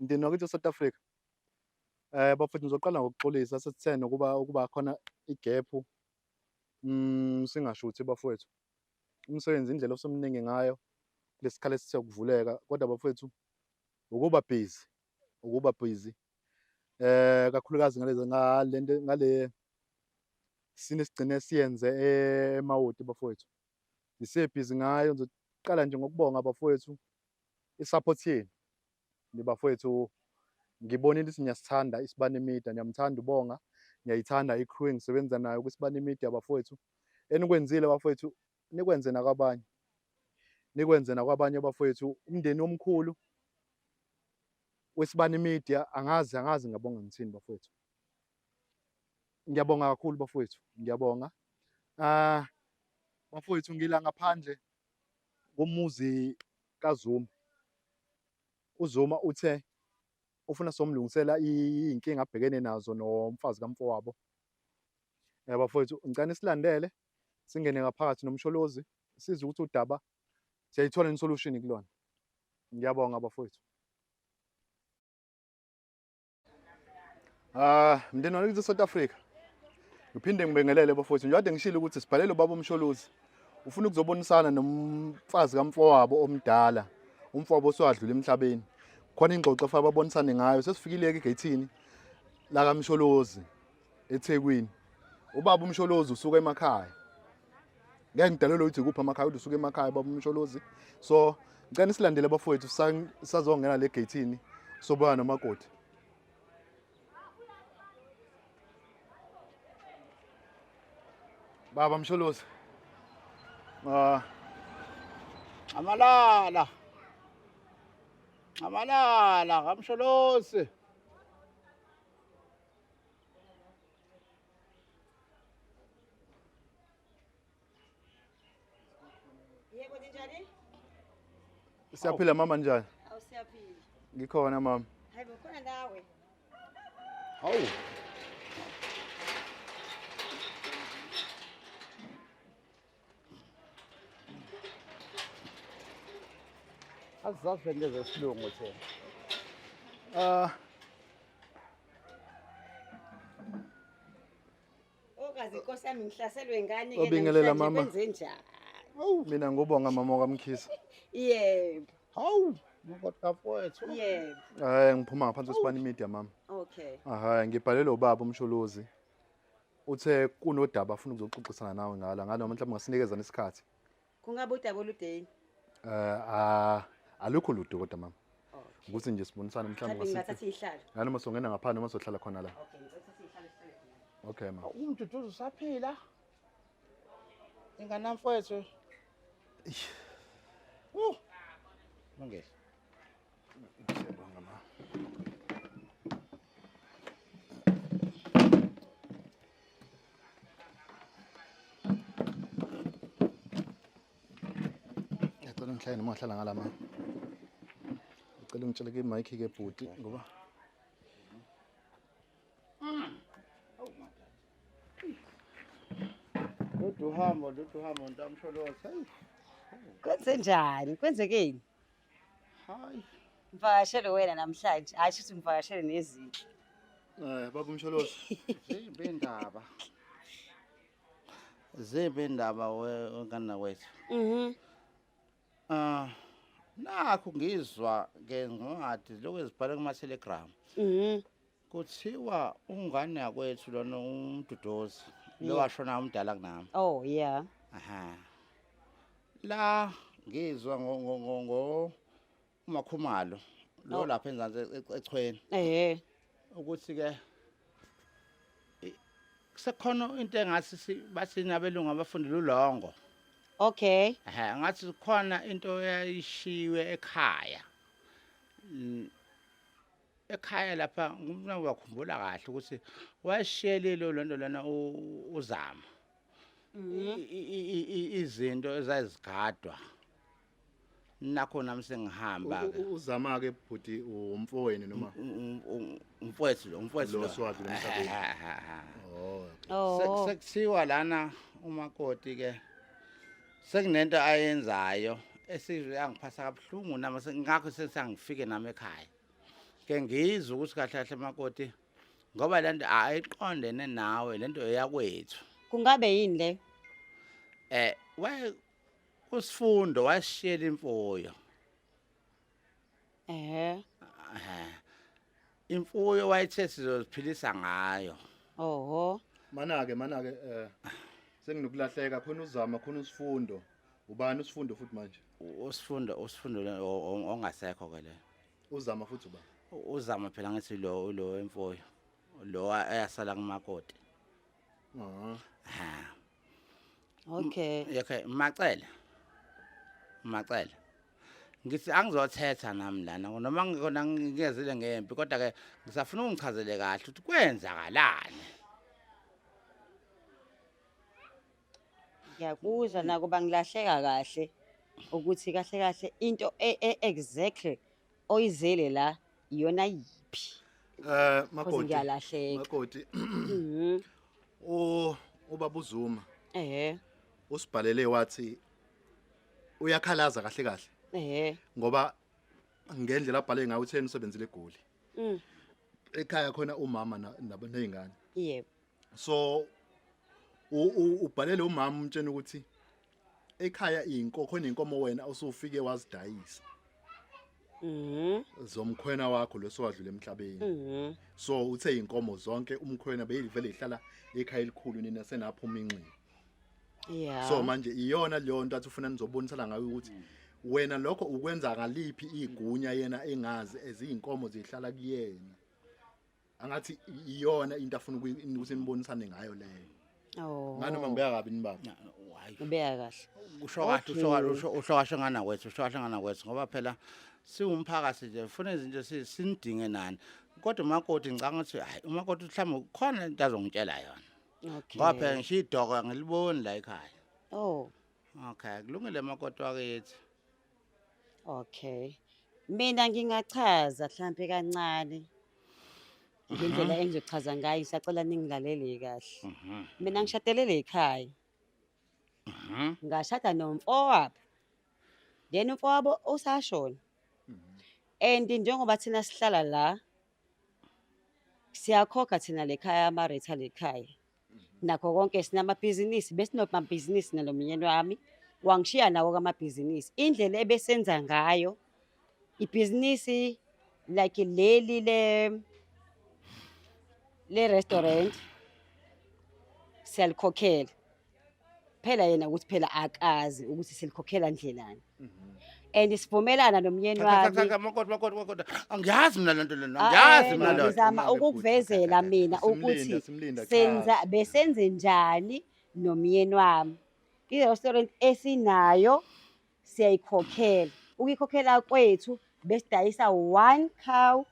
Mndeni wakithi e-South Africa. Bafethu ngizoqala ngokuxolisa sesithene ukuba khona igephu singashuthi bafowethu. Umsebenzi indlela osumningi ngayo kulesikhala esithe ukuvuleka kodwa bafowethu ukuba busy, ukuba busy. Kakhulukazi ngalezi ngalento ngale sine sigcine siyenze eMawoti bafowethu. Ngisebhizi ngayo ngizoqala nje ngokubonga bafowethu i-support yenu. Nibafowethu ngibonile ukuthi niyasithanda iSibani Media, niyamthanda uBonga, ngiyayithanda i-crew engisebenza nayo kwiSibani Media bafowethu. Enikwenzile bafowethu nikwenze nakwabanye, nikwenze nakwabanye bafowethu. Umndeni omkhulu weSibani Media angazi angazi ngabonga ngithini bafowethu. Ngiyabonga kakhulu bafowethu, ngiyabonga. Ah bafowethu ngila ngaphandle komuzi kaZuma. UZuma uthe ufuna somlungisela iy'nkinga abhekene nazo nomfazi kamfowabo. Bafowethu ngicela nisilandele singene ngaphakathi noMsholozi sizwe ukuthi udaba siyayithola yini solution kulona. Ngiyabonga bafowethu. Ah, mndeni wakithi South Africa. Ngiphinde ngibingelele bafowethu. Njengoba ngishilo ukuthi sibhalele ubaba uMsholozi. Ufuna ukuzobonisana nomfazi kamfowabo omdala. Umfowabo osewadlula emhlabeni. Khona ingxoxo afa babonisane ngayo. Sesifikile ke egeyithini la kaMsholozi eThekwini. Ubaba uMsholozi usuka emakhaya. Ngeke ngidalelwe ukuthi kuphi amakhaya kodwa usuka emakhaya baba uMsholozi. So ngicela nisilandele bafowethu sazongena le geyithini sobona nomakoti. Baba Msholozi. Ah. Amalala. Amalala kaMsholozi. Yebo ninjani? Siyaphila mama njani? Awu siyaphila. Ngikhona mama. Hayibo khona nawe. Hawu. Azazi lento zesilungu thina. Ah Okazi inkosi yami ngihlaselwe ingane ke Obingelela, namhlanje mama. kwenze njani? mina ngubonga mama wakamkhize. Yebo, Hawu, makoti kafowethu. yebo. Hayi ngiphuma ngaphansi kwesibani media mama. Okay. Aha ngibhalele ubaba uMsholozi. Uthe kunodaba afuna ukuzoxoxisana nawe ngala ngalo mhlawumbe ungasinikeza nesikhathi. Kungabe udaba olude yini? Eh alukho lude kodwa mama. Okay. Ukuthi nje sibonisane mhlawumbe Mhlawumbe ngingathatha ngasiphi. izihlalo. Ngani noma songena ngaphandle noma sohlala khona la. Okay, ngizothatha izihlalo sihlale khona. Okay mama. Umduduzi usaphila. Ingane mfowethu. Uh. Lungile. Siyabonga ma. Ngicela ngihlale noma ngihlala ngala ma. Ngicela ungitshele ke mic ke bhuti ngoba Lodwa uhambo, lodwa uhambo ntamsholozi. Hayi. Kwenze njani? Kwenzekeni? Hayi. Ngivakashele wena namhlanje. Hayi shuthi ngivakashele nezinto. Eh baba uMsholozi. Zimbi indaba. Zimbi indaba wengane wethu. Ah nakho ngizwa ngencwadi lokho ezibhalwe kuma Telegram. Kuthiwa ungane yakwethu lona umduduzi lo washona umdala kunami. Oh yeah. Aha. La ngizwa ngo ngo ngo ngo uMakhumalo lo Oh. lapha enzansi echweni ukuthi ke kusekhona into engathi bathi nabelungu abafundile ulongo. Okay. Ehhe ngathi khona into eyayishiwe ekhaya. Ekhaya lapha ngumna uyakhumbula kahle ukuthi wayeshiyelile lonto lona uzama. Izinto ezazigadwa. Nakho nami sengihamba ke. Uzama ke bhuti umfowenu noma Umfowethu lo, umfowethu Lo lo. osewadlula emhlabeni. Oh. Oh. Sekuthiwa lana umakoti ke sekunento ayenzayo esizwe yangiphatha kabuhlungu nami ngakho sesangifike nami ekhaya. Ke ngizwe ukuthi kahle kahle makoti ngoba lento ayiqondene nawe lento eyakwethu. Kungabe yini leyo? Waye usifundo washiyela imfuyo. Ehhe. Ehhe. Imfuyo wayethe sizoziphilisa ngayo. Oho. Mana-ke mana-ke senginokulahleka khona uzama khona usifundo. Ubani usifundo futhi manje? Usifundo usifundo ongasekho ke le. Uzama futhi uba. Uzama phela ngithi lo lo emfuyo. Lo ayasala kumakoti. Ah. Ha. Okay. Okay, Macele. Macele. Ngithi angizothetha nami lana noma ngikona ngingezile ngempi kodwa ke ngisafuna ungichazele kahle ukuthi kwenzakalani. Ngiyakuzwa nakuba ngilahleka kahle ukuthi kahle kahle into exactly oyizele la iyona yiphi. Cause Makoti. ngiyalahleka. Makoti. Mhm. O ubaba uZuma Ehhe. usibhalele wathi uyakhalaza kahle kahle Ehhe. ngoba ngendlela abhale ngayo utheni usebenzile eGoli. Ekhaya khona umama nezingane. Yebo. So ubhalele umama umtshena ukuthi ekhaya inko khona inkomo wena osufike wazidayisa. Zomkhwena wakho lesowadlula emhlabeni. So uthe inkomo zonke umkhwena beyivele ihlala ekhaya elikhulu nina senaphuma inxini. So manje iyona leyo nto athi ufuna nizobonisana ngayo ukuthi wena lokho ukwenza ngaliphi igunya yena engazi eziyinkomo zihlala kuyena. Angathi iyona into afuna ukuthi nibonisane ngayo leyo. Oh. Nganoma ngibeka kabi nibaba. Hayi. Ubeka kahle. Usho kahle usho kahle usho kahle ngana kwethu usho kahle ngana kwethu ngoba phela siwumphakathi nje ufuna izinto sinidinge nani. Kodwa umakoti ngicanga ukuthi hayi umakoti mhlawumbe khona into azongitshela yona. Okay. Ngoba phela ngisho idoko angiliboni la ekhaya. Oh. Okay, kulungile makoti wakithi. Okay. Mina ngingachaza mhlambe kancane. Ngendlela engizochaza ngayo ngisacela ningilalele kahle. Mina ngishadelele ekhaya. Ngashada nomfowabo. Then umfowabo usashona. And njengoba thina sihlala la siyakhokha thina lekhaya ama-rate alekhaya. Nakho konke sinamabhizinisi besinamabhizinisi nalomnyeni wami wangishiya nawo kamabhizinisi. Indlela ebesenza ngayo ibhizinisi like leli le restaurant siyalikhokhela. Phela yena ukuthi phela akazi ukuthi silikhokhela ndlelani. And sivumelana nomnyeni Cha cha wami. cha makoti makoti makoti angiyazi mina lento lena angiyazi mina lento. Ngizama ukukuvezela mina Simlinda, ukuthi simlinda, senza chaza. besenze njani nomyeni wami. I-restaurant esinayo siyayikhokhela. Ukuyikhokhela kwethu besidayisa one cow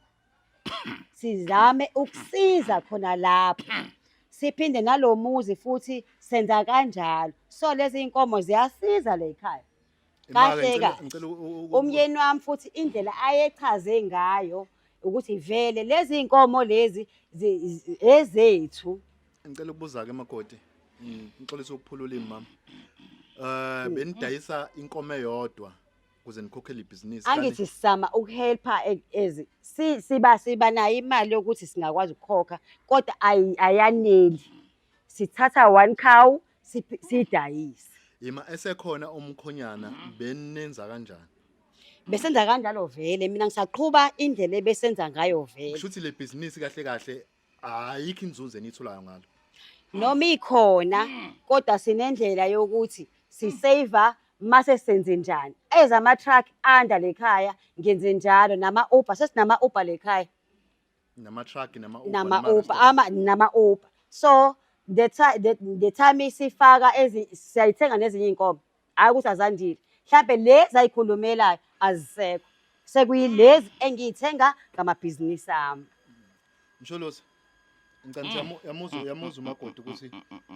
sizame ukusiza khona lapho. Siphinde nalomuzi futhi senza kanjalo. So lezi inkomo ziyasiza le ekhaya. Imake, Kahle kahle. ngicela Umyeni wami futhi indlela ayechaze ngayo ukuthi vele lezi inkomo lezi ezethu. Ngicela ukubuza ke makoti. Ngixolisa ukuphulula imama. Benidayisa inkomo eyodwa ukuze nikhokhele ibhizinisi. Angithi sizama ukuhelpa ezi siba nayo imali yokuthi singakwazi ukukhokha kodwa ayaneli. Sithatha one cow sidayise. Ima esekhona umkhonyana benenza kanjani? Besenza kanjalo vele mina ngisaqhuba indlela ebesenza ngayo vele. Kusho ukuthi le business kahle kahle ayikho inzuzo enitholayo ngalo. Noma ikhona kodwa sinendlela yokuthi sisave mase senze njani. Ezama truck anda lekhaya ngenze njalo nama Uber sesinama Uber lekhaya. Nama truck nama Uber Nama nama Uber restaurant. ama nama Uber. So the time sifaka ezi siyayithenga nezinye inkomo. Hayi ukuthi azandile. Mhlambe lezi ayikhulumelayo azisekho. Sekuyilezi engiyithenga ngamabhizinisi ami. Msholozi, ngicela ukuthi yamuza umakoti ukuthi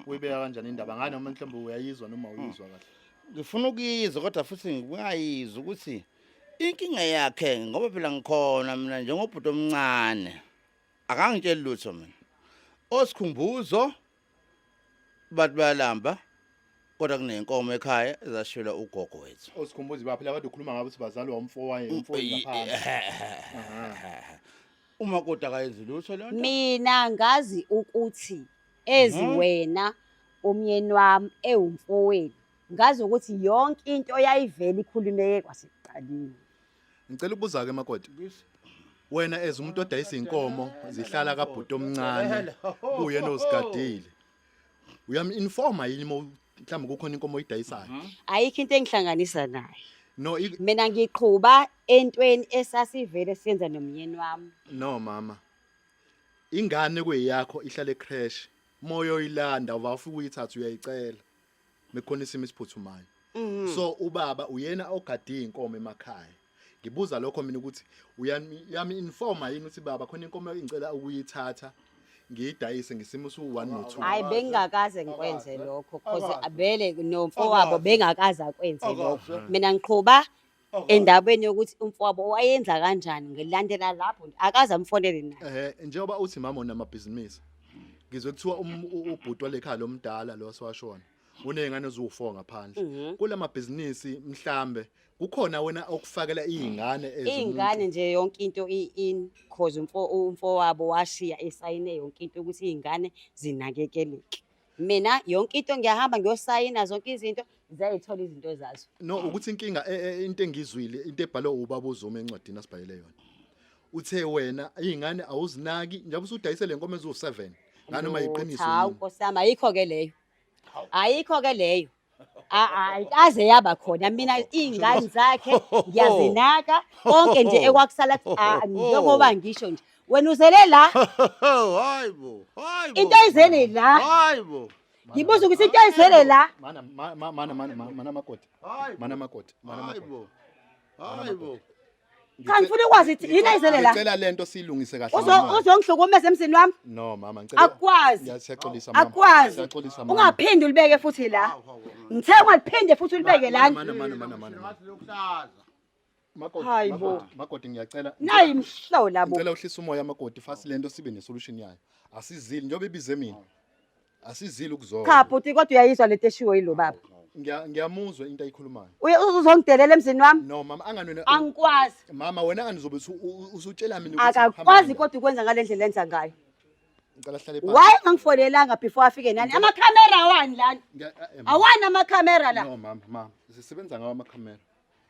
uyibeka kanjani indaba ngani noma mhlawumbe uyayizwa noma uyizwa kahle. Ngifuna ukuyizwa kodwa futhi ngingayizwa ukuthi inkinga yakhe ngoba phela ngikhona mina njengobhuti omncane. Akangitsheli lutho mina. Osikhumbuzo bathi bayalamba kodwa kunenkomo ekhaya ezashiyelwa ugogo wethu. Osikhumbuzo baphi laba ukhuluma ngabo ukuthi bazalwa umfowethu umfowethu ngaphansi. Umakoti akayenzi lutho lento. Mina ngazi ukuthi ezi wena umyeni wami ewumfowenu, ngazi ukuthi yonke into yayivele ikhulumeke kwasekuqaleni. Ngicela ukubuza-ke makoti. Wena as umuntu odayisa inkomo zihlala kabhuti omncane kuyena ozigadile. Uyam-informa yini uma mhlawumbe kukhona inkomo oyidayisayo? Ayikho into engihlanganisa naye. No, Mina ngiqhuba entweni esasivele siyenza nomyeni wami. No mama. Ingane kuyiyakho ihlala ecrash. Moyo oyilanda uvafika uyithatha uyayicela. Mekukhona isimo esiphuthumayo. So ubaba uyena ogade inkomo emakhaya. Ngibuza lokho mina ukuthi uyami informa yini ukuthi baba khona inkomo engicela ukuyithatha ngiyidayise ngesimo su 1 no 2. Hayi, bengingakaze ngikwenze lokho cause vele nomfowabo bengakaze akwenze lokho. Mina ngiqhuba endabeni yokuthi umfowabo wayenza kanjani, ngilandela lapho, akaze amfonele naye. Njengoba uthi mama unamabhizinisi. Ngizwe kuthiwa ubhuti walekhaya lomdala lo wasewashona unezingane eziwu4 ngaphandle. Kulamabhizinisi mhlambe kukhona wena okufakela izingane ezimuntu. Iy'ngane nje yonke into i-in cause umfowabo washiya esayine yonke into ukuthi iy'ngane zinakekeleke. Mina yonke into ngiyahamba ngiyosayina zonke izinto, ziyayithola izinto zazo. No, ukuthi inkinga into engizwile, into ebhalwe ubaba uZuma encwadini asibhalele yona. Uthe wena izingane awuzinaki njengoba usudayisele inkomo eziwu7. Nganoma iqiniso. Hawu Nkosi yami, ayikho ke leyo. Ayikho ke leyo. Ayikaze yaba khona. Mina iy'ngane zakhe ngiyazinaka konke nje ekwakusala, njengoba ngisho nje wena uzele la. Hayibo, hayibo. Into ayizele la. Hayibo. Ngibuza ukuthi into ayizele la. Mana mana mana mana makoti. Mana makoti. Mana makoti. Hayibo. Hayibo. Cha, ngifuna ukwazi ukuthi yini ayizele la. Ngicela lento siyilungise kahle. Mama. Uzongihlukumeza emzini wami? No mama, ngicela. Akwazi. Ngiyaxolisa mama. Akwazi. Ngiyaxolisa mama. Ungaphindi ulibeke futhi la. Ngithe ungaliphinde futhi ulibeke la. Mana mana mana mana. Makoti, Hayibo. makoti, makoti ngiyacela. Nayi imhlola bo. Ngicela uhlise umoya makoti, fast lento sibe ne solution yayo. Asizili njengoba ibize mina. Asizili ukuzona. Cha bhuti, kodwa uyayizwa lento eshiwo yilo baba. Ngiyamuzwa into ayikhulumayo. Uye uzongidelela emzini wami? No mama, anganwena. Angikwazi. Mama wena angizobe usutshela mina ukuthi Akakwazi kodwa ukwenza ngale ndlela enza ngayo. Ngicela hlale phansi. Why ngangifonelanga before afike nani? Amakhamera awani lana? Awani amakhamera la? No mama, mama, sisebenza ngawo amakhamera.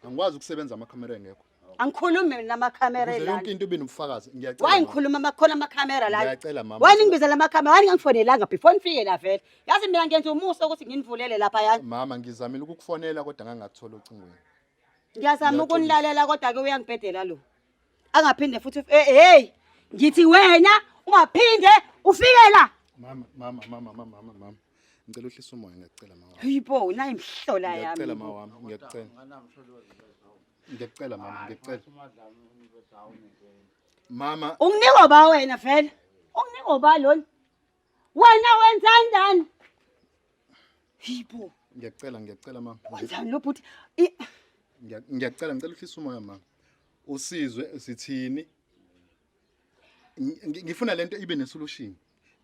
Angikwazi ukusebenza amakhamera engekho. Angikhulumi mina namakhamera Ukuze lana. yonke into ibe nobufakazi. Ngiyacela. Why ngikhuluma amakhona amakhamera la? Ngiyacela mama. Why ningibizela amakhamera? Why ningangifonelanga before nifike la vele? Yazi mina ngenza umusa ukuthi nginivulele lapha yani. Mama, ngizamile ukukufonela kodwa ngangakuthola ocingweni. Ngiyazama ukunilalela kodwa ke uyangibhedela lo. Angaphinde futhi, hey, ngithi wena ungaphinde ufike la. Mama, mama, mama, mama, mama, mama. Ngicela uhlise umoya, ngiyacela mama. Hayibo, nayi imhlola yami. Ngiyacela mama wami, ngiyacela. Ngiyacela mama, ngiyacela. Mama, Unginika ba wena vele? Unginika ba lona? Wena wenzani lana? Hayibo. Ngiyacela, ngiyacela mama. Wenzani lo bhuti? Ngiyacela, ngicela uhlise umoya mama. Usizwe sithini? Ngifuna lento ibe ne solution.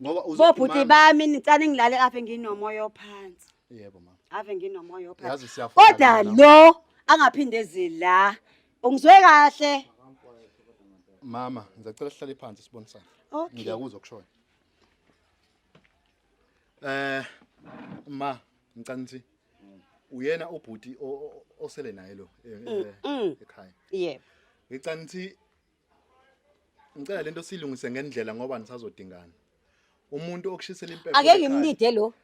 Ngoba Bobhuti bami nicane ngilale ave nginomoya ophansi. Yebo mama. Ave nginomoya ophansi. Yazi siyafana. Kodwa lo angaphinde la. Ungizwe kahle? Mama, ngicela sihlale phansi sibonisane. Okay. Ngiyakuzwa kushoyo. Ma, ngicela ukuthi uyena ubhuti osele naye lo ekhaya. Yebo. Ngicela ukuthi ngicela lento silungise ngendlela ngoba nisazodingana. Umuntu okushisela impepho. Ake ngimnide lo.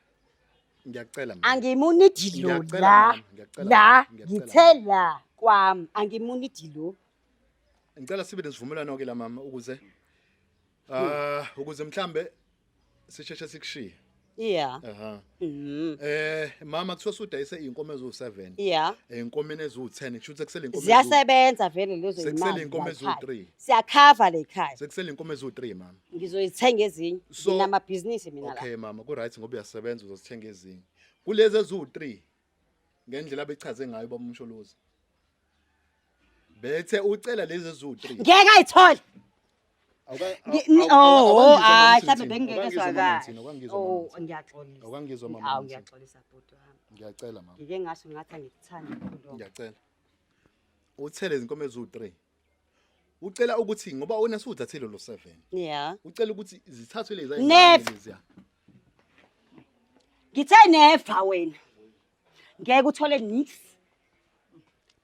Ngiyacela mama. Angimunidi lo Ngiyacela la. mama, ngiyacela La mama, ngiyacela ngithe mama. la kwami angimunidi lo. Ngicela sibe nesivumelwano ke la mama ukuze ukuze mhlambe sisheshe sikushiye. Yeah. Aha. Mama kuthiwa sudayise inkomo eziwu7. Yeah. Inkomeni eziwu10 kusho ukuthi kusele inkomo. Ziyasebenza vele lezo Sekusele imali. inkomo layikhaya. eziwu-3. Siyakhava le khaya. Sekusele inkomo eziwu3 mama. Ngizoyithenga ezinye. So- Nginamabhizinisi mina la. Okay mama, ku right ngoba uyasebenza uzozithenga ezinye. Kulezi eziwu3 ngendlela abechaze ngayo baba uMsholozi. Bethe ucela lezi eziwu3. Ngeke ayithole. Oh, hayi mhlawumbe bengingeke zwakala. Oh, ngiyaxolisa. Awukangizwa mama. Hawu ngiyaxolisa bhuti wami. Ngiyacela mama. Ngike ngasho ngathi angikuthandi ukukhuluma. Ngiyacela. Uthele izinkomo eziwu3. Ucela ukuthi ngoba wena suwuthathile lo 7. Yeah. Ucela ukuthi zithathwe lezi Never. leziya. Ngithe never wena. Ngeke uthole nix.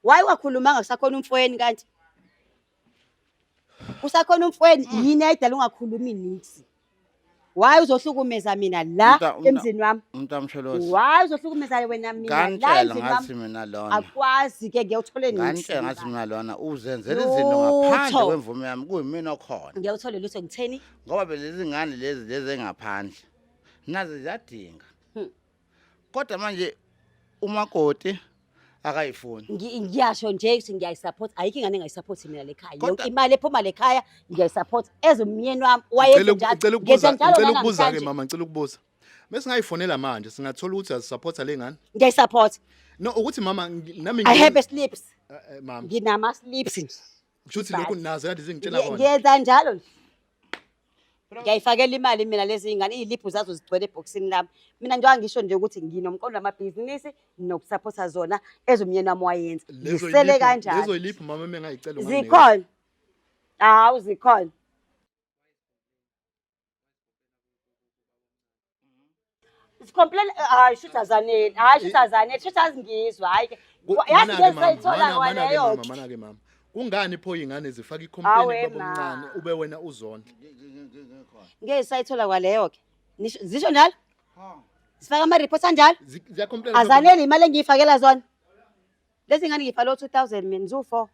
Why wakhulumanga kusakhona umfweni kanti? Kusakhona umfweni yini ayidala ungakhulumi nix? Why uzohlukumeza mina la emzini wami? Umntamsholozi. Why uzohlukumeza wena mina la Ngantshela emzini ngathi wami? mina lona. Akwazi ke ngeke uthole nix. Ngantshela ngathi mina lona uzenzela izinto ngaphandle Lutho. kwemvume yami kuyimina okhona. Ngeke uthole lutho ngitheni? Ngoba phela lezi ngane lezi lezi engaphandle nazo ziyadinga. Kodwa manje umakoti akayifuni. Ngiyasho nje ukuthi ngiyayisupport, ayikho ingane engayisupport mina lekhaya. Kodwa- Yonke imali ephuma lekhaya ngiyayisupport. Ezomyeni wami wayenze Ngicela njalo. ngicela Ngenza ukubuza njalo ngicela ukubuza ke nanamhlanje. mama ngicela ukubuza. Mesingayifonela manje singathola ukuthi azisupporta le ngane. Ngiyayisupport. No ukuthi mama nami I have a slips. Mama Nginama slips nje. kusho ukuthi lokhu nazo kade zingitshela kona. Ngiyenza njalo nje. Ngiyayifakela imali mina lezi ngane, iy'liphu zazo zigcwele ebhokisini lami. Mina njengoba ngisho nje ukuthi nginomqondo wamabhizinisi nokusaphotha zona ezomyeni wami wayenza. Lezo Ngisele yiliphu kanjalo. lezo yiliphu mama mengayicela unganginika. Zikhona. Hawu zikhona. Zicomplain hayi shuthi azaneli. Hayi shuthi azaneli. Shuthi azingizwa hayi ke. Yazi Mana-ke ngeke mama, sayithola mana-ke kwaleyo. mama, mana-ke mama. Kungani pho iy'ngane zifaka i-complaint Awe kubaba omncane ma. ube wena uzondla? Ngeke sayithola kwaleyo ke. Zisho njalo? Zifaka ama-report anjalo? Ziya-complain kubaba Azaneli imali engiyifakela zona. Lezi ngane ngiyifakela o-2000 mina ziwu-4.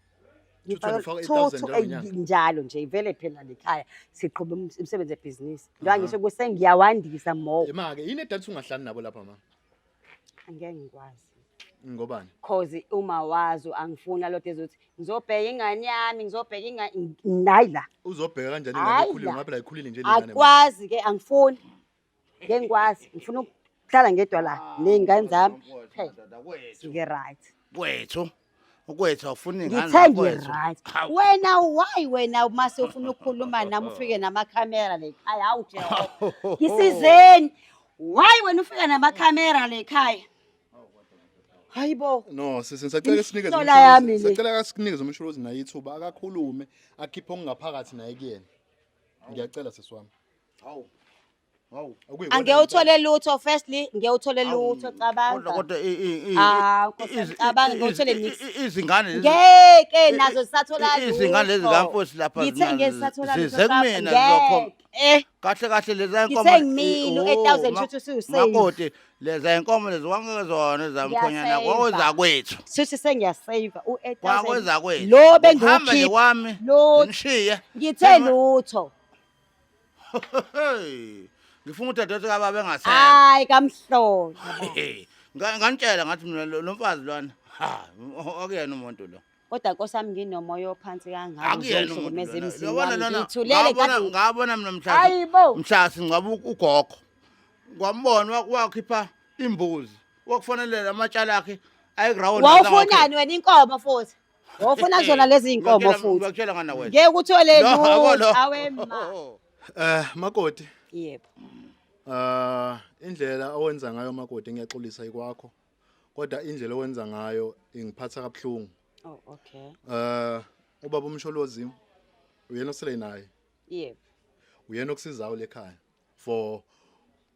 2000 ufaka 8,000 njalo ngenyanga? Njalo nje vele phela lekhaya siqhuba umsebenzi ebhizinisi. Njengoba ngisho ukuthi sengiyawandisa more. Ema-ke yini edala ukuthi ungahlali nabo lapha mama? Angeke ngikwazi. Ngobani? Cause uma wazi angifuni lodwa ezothi ngizobheka ingane yami, ngizobheka ingane hayi la. Uzobheka kanjani ingane Hayi ekhulile la. ngoba phela ayikhulile nje le ngane mama. Akwazi ke angifuni. Ngeke ngikwazi, ngifuna ukuhlala ngedwa la ney'ngane zami. Phela ngike-right. Kwethu. Ukwethu awufuni ingane Ngithe zakwethu. ngi-right. Hawu. Wena why wena mase ufuna ukukhuluma nami ufike namakhamera le khaya hawu Jehova. Ngisizeni. Why wena ufika namakhamera le khaya? Hayibo. No, sisi ngisacela sinikeze Imihlola yami le. Sicela sinikeze umsholozi naye ithuba akakhulume akhiphe okungaphakathi naye kuyena. Ngiyacela sisi wami. Hawu. Hawu. Okuyikona Angeke uthole lutho firstly, ngeke uthole lutho Kodwa cabanga. kodwa Ah, Nkosi yami, cabanga ngeke uthole nix. izingane lezi Ngeke nazo zisathola lutho. izingane lezi kamfosi lapha Ngithe ngeke zisathola lutho. zize kumina zizokhomba. Ngeke. Kahle kahle leza Ngithe nkomo ngimile u-8,000 shuthi usuwusave. Makoti leza inkomo lezi wangeke zona ezamkhonyana Ngiyaseva. kwakweza kwethu. Shuthi sengiyasave u-8,000. Kwakweza kwethu. Lo Uhamba nje bengiwukhipha. kwami. Lutho. Ngishiye. Ngithe lutho. Ngifuna udadewethu kababa engasekho. Hayi kamhlolo. Ngantshela ngathi mina lo mfazi lwana. Ha, akuyena umuntu lo. Kodwa Nkosi yami nginomoya ophansi kangaka Akuyena umuntu. uzohlukumeza lona. emzini Yabona wami. lona, Ngithulele kade ngabona mina mhla Hayibo. mhla singcwaba ugogo. Kwambona wakhipha imbuzi. Wakufanele amatshala akhe ayiground. Wawufunani wena inkomo futhi? Wawufuna zona lezi inkomo futhi. Ngiyakutshela ngana wena. Ngeke uthole Lo, yabo lo. lutho awe ma. Makoti, Yebo. Indlela owenza ngayo makoti ngiyaxolisa ikwakho. Kodwa indlela owenza ngayo ingiphatha kabuhlungu. Oh okay. Ubaba umsholozi uyena osele naye. Yebo. Uyena okusizayo lekhaya for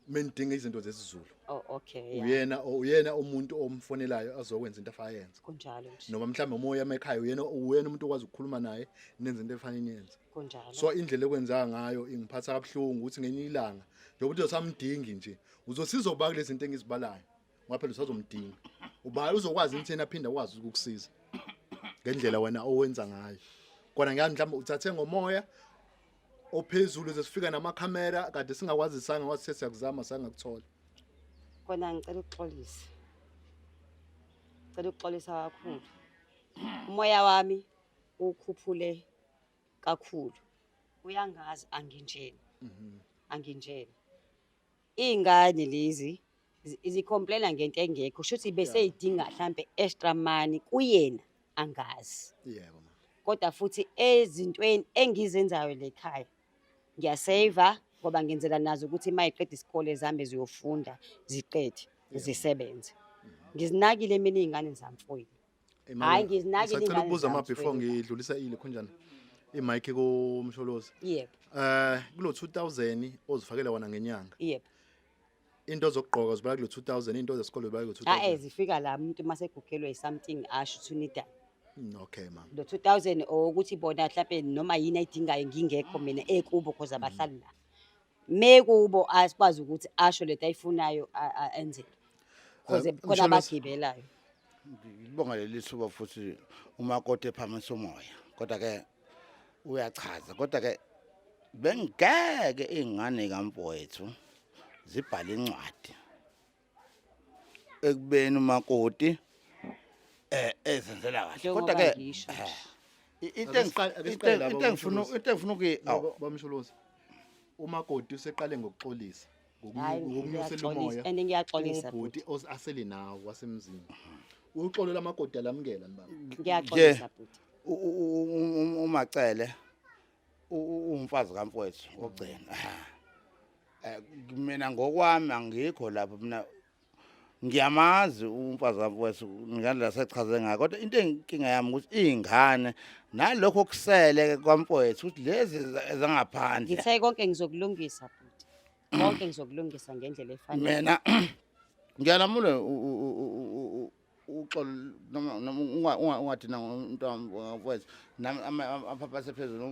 menidinga izinto zesiZulu. Oh okay. Yeah. Uyena umuntu omfonelayo azokwenza into afayenze. Kunjalo nje. Noma mhlawumbe umoya emakhaya uyena umuntu okwazi ukukhuluma naye nenze into efanele niyenze. Kunjalo. So indlela ekwenzeka ngayo ingiphatha kabuhlungu ukuthi ngenye ilanga njengoba uthi usamdingi nje uzosiza uba kulezi zinto engizibalayo ngoba phela usazomdinga uba uzokwazi ukuthi yena aphinde akwazi ukukusiza ngendlela wena owenza ngayo. Kona ngiyazi mhlawumbe uthathe ngomoya ophezulu sesifika namakhamera kade singakwazisanga wathi sesiyakuzama sangakuthola. Kona ngicela ukuxolisa. Ngicela ukuxolisa kakhulu. Umoya wami ukhuphule kakhulu. Uyangazi anginjeni. Anginjeni. Iy'ngane lezi zicomplaina ngento engekho shuthi beseyidinga mhlambe extra money kuyena angazi. Yebo ma. Kodwa futhi ezintweni engizenzayo lekhaya ngiyaseva ngoba ngenzela nazo ukuthi uma yiqeda isikole zihambe ziyofunda ziqede zisebenze. Ngizinakile mina iy'ngane zamfowethu. Mama, Hhayi, ngizinakile ngisacela iy'ngane ukubuza ma before zamfowethu. ngidlulisa ile khonjana. I-mic kuMsholozi. Yebo. Kulo 2000 ozifakele wona ngenyanga. Yebo. Into zokugqoka zibala kulo 2000, into zesikole zibala kulo A 2000. Zifika la umuntu masegugelwe something asho ukuthi unida. Okay mama. Lo 2000 ukuthi bona mhlambe noma yini ayidingayo ngingekho mina ekubo, cause abahlali la. Mekubo asikwazi ukuthi asho lento ayifunayo enzele. Cause khona Msholozi. abagibelayo. Ngibonga leli thuba futhi umakoti ephakamisa umoya, kodwa ke uyachaza, kodwa ke bengeke ingane kamfowethu zibhale incwadi ekubeni umakoti ezenzela kahle, kodwa Njengoba ke ngisho nje. into Ake siqale lapho, into engifuna Msholozi. into engifuna ukuyi awu, Bamsholozi. Umakoti useqale ngokuxolisa. Hhayi, Ngokunyusela ngiyaxolisa umoya. and ngiyaxolisa Ubhuti bhuti. asele nawo wasemzini. Uxolo lamakoti alamukela nibaba. Ngiyaxolisa bhuti. Umacele umfazi kamfowethu wokugcina. Mina ngokwami angikho lapho, mina ngiyamazi umfazi kamfowethu ngandlela sechaze ngayo, kodwa into enkinga yami ukuthi iy'ngane nalokho okusele kwamfowethu ukuthi lezi zangaphandle. Ngithe konke ngizokulungisa bhuti. Konke ngizokulungisa ngendlela efanele. Mina ngiyalamula uxolo noma ungathi umuntu wamfowethu nami aphapha phezulu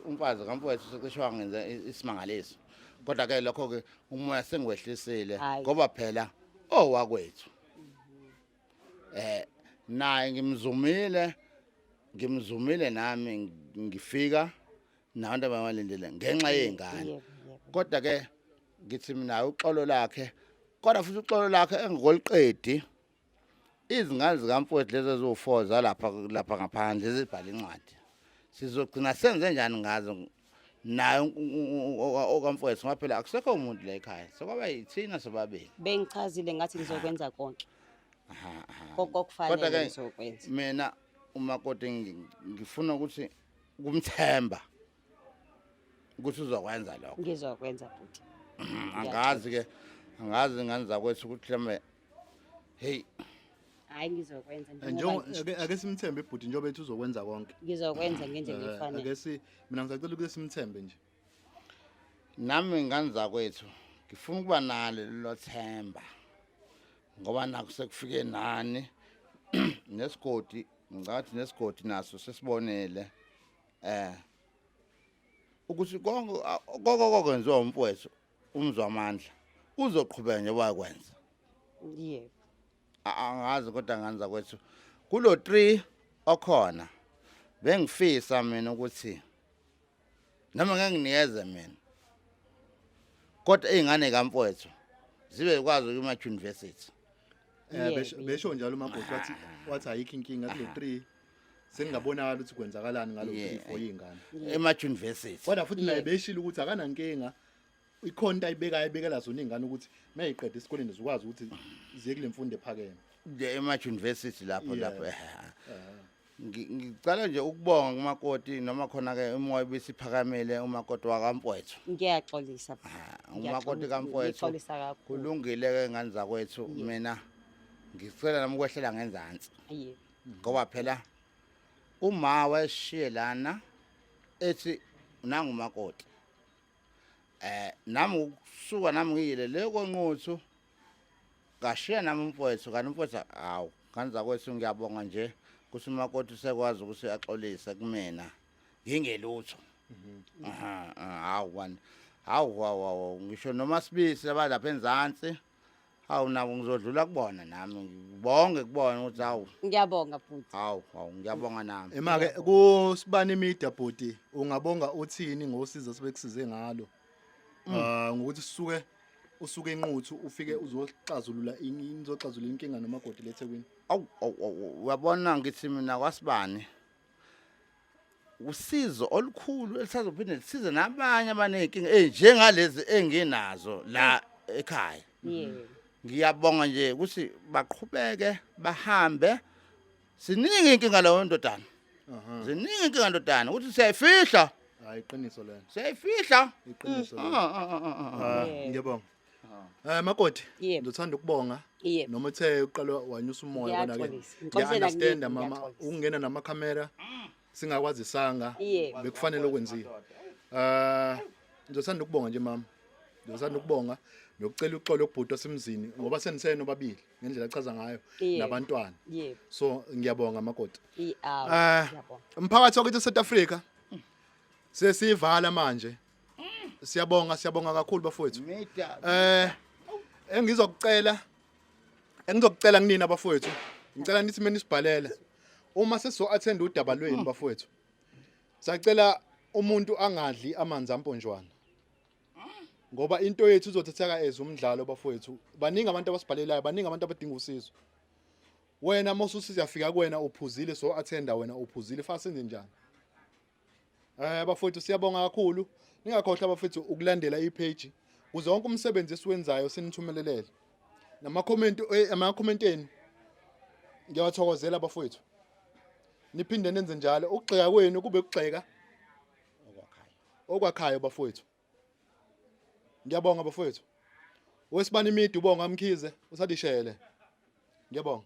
umfazi kamfowethu secishe wangenza isimangaliso, kodwa ke lokho ke umoya sengiwehlisile Hhayi. ngoba phela owakwethu naye ngimzumile nami ngifika nabantu ababalindele ngenxa yey'ngane. Yebo, yebo. Kodwa ke ngithi mina uxolo lakhe, kodwa futhi uxolo lakhe engikoliqedi, izingane zikamfowethu lezi eziwu-4 zalapha lapha ngaphandle zibhala incwadi, sizogcina senze njani ngazo naye okamfowethu, ngoba phela akusekho umuntu la ekhaya, sekwaba yithina sobabili. Bengichazile ngathi ngizokwenza konke. Konke Kodwa okufanele ke ngizokwenza. mina umakoti ngifuna ukuthi kumthemba ukuthi uzokwenza lokho. Ngizokwenza bhuti. Angazi ke, angazi ingane zakwethu ukuthi mhlawumbe hey. Hayi, ngizokwenza njengoba Njengo ngisho. Ake simthembe ibhuti njengoba ethi uzokwenza konke. Ngizokwenza ngendlela efanele. Ake si mina ngisacela ukuthi simthembe nje. Nami ingane zakwethu ngifuna ukuba nalo lelo themba ngoba nakho sekufike nani nesigodi, ngicathi nesigodi naso sesibonile ukuthi konke okwenziwa umfowethu umzwamandla uzoqhubeka nje wakwenza. Yebo. Angazi kodwa ngane zakwethu kulo 3 okhona bengifisa mina ukuthi noma ngeke nginikeze mina, kodwa izingane kamfowethu zibe kwazi ukuma university. Besho njalo umakoti wathi ayikho inkinga kulo 3, sengingabonakala ukuthi kwenzakalani ngalo 3 for izingane ema university. Kodwa futhi naye beshilo ukuthi akanankinga, ikhona into ayibekayo ayibekela zona izingane ukuthi mayiqeda esikoleni zikwazi ukuthi ziye kule mfundo ephakeme. Nje ema university lapho lapho. Ngicela nje ukubonga kumakoti noma khona ke umoya ibisiphakamile umakoti wakamfowethu. Ngiyaxolisa. Umakoti kamfowethu. Ngixolisa kakhulu. Kulungile ke ngane zakwethu, mina ngicela nami ukwehlela ngenzansi. Ngoba phela uma weshiye lana ethi nangu umakoti, nami ukusuka nami ngiyile le konquthu ngashiya nami umfowethu, kanti umfowethu hawu ngane zakwethu ngiyabonga nje ukuthi umakoti usekwazi ukuthi axolise kumina ngingelutho. Aha, hawu wani, hawu hawu hawu, ngisho noma sibisi abalapha enzansi, hawu nabo ngizodlula kubona nami ngibonge kubona ukuthi hawu. Ngiyabonga bhuti. Hawu hawu ngiyabonga nami. Ema-ke kusibani media bhuti, ungabonga uthini ngosizo sebekusize ngalo? Ngokuthi sisuke usuke enquthu ufike uzoxazulula nizoxazulula inkinga nomakoti leThekwini. Awu awu awu, uyabona ngithi mina kwasibani usizo olukhulu elisazophinde lisize nabanye abaney'nkinga ey'njengalezi enginazo la ekhaya. Ngiyabonga nje ukuthi baqhubeke bahambe. Siningi inkinga leyo ndodana. Ziningi inkinga ndodana ukuthi siyayifihla. Hayi, iqiniso lelo. Siyayifihla. Iqiniso lelo. Ngiyabonga. Makoti, ngizothanda ukubonga. Noma uthe uqala wanyusa umoya kona ke. Ngiyaxolisa. Ngixolisela Ngiya-understand kunini, mama, ngiyaxolisa. ukungena namakhamera. Singakwazisanga bekufanele okwenziwe. Ngizothanda ukubonga nje mama. Ngizothanda ukubonga nokucela uxolo kubhuti osemzini ngoba seniseno babili ngendlela achaza ngayo nabantwana. So ngiyabonga makoti. Ngiyabonga. Umphakathi wakithi South Africa sesivala manje. Siyabonga, siyabonga kakhulu bafowethu. Mida. Engizokucela kunina bafowethu. Ngicela nithi menisibhalela uma sesizo attend udaba lwenu bafowethu. Sacela umuntu angadli amanzi amponjwana. Ngoba into yethu izothatheka as umdlalo bafowethu. Baningi abantu abasibhalelayo, baningi abantu abadinga usizo. Wena mawususiza yafika kuwena uphuzile, so attenda wena uphuzile, fa senze njani? Bafowethu siyabonga kakhulu. Ningakhohlwa bafowethu ukulandela ipage kuze wonke umsebenzi esiwenzayo sinithumelelele. Nama comment, ama comment enu ngiyawathokozela bafowethu. Niphinde nenze njalo, ukugxeka kwenu kube ukugxeka okwakhayo bafowethu. Ngiyabonga bafowethu. Wesibani imidi ubonga Mkhize usadishele. Ngiyabonga.